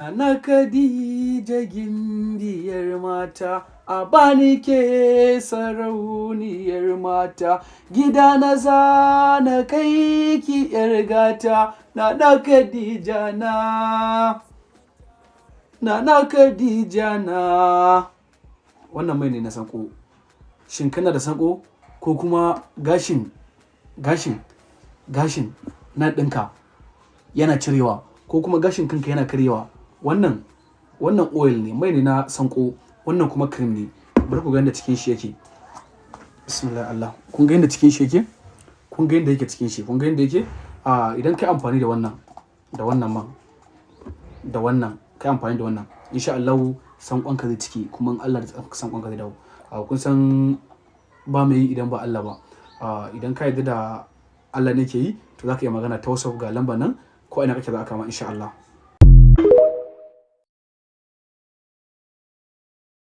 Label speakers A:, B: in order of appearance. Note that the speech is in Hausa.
A: Na Khadija, gimbiyar mata, a bani ke sarauniyar mata, gida na zana kai ki, yar gata. Na na Khadija na, na na Khadija na. Wannan mai ne na sanko. Shin kana da sanko, ko kuma gashin na ɗinka yana cirewa, ko kuma gashin kanka yana karyewa? Wannan oil ne, mai ne na sanko. Wannan kuma cream ne. Bari ku ga yadda cikin shi yake. Bismillah Allah. Kun ga yadda cikin shi yake? Kun ga yadda yake cikin shi? Kun ga yadda yake? A idan kai amfani da wannan, da wannan man, da wannan, kai amfani da wannan, insha Allah sankon ka zai ciki, kuma in Allah da sankon ka zai dawo. Kun san ba mai yi idan ba Allah ba. Idan ka yarda da Allah ne ke yi, to za ka iya magana ta WhatsApp, ga lamba nan, ko ina kake za a kama, insha Allah.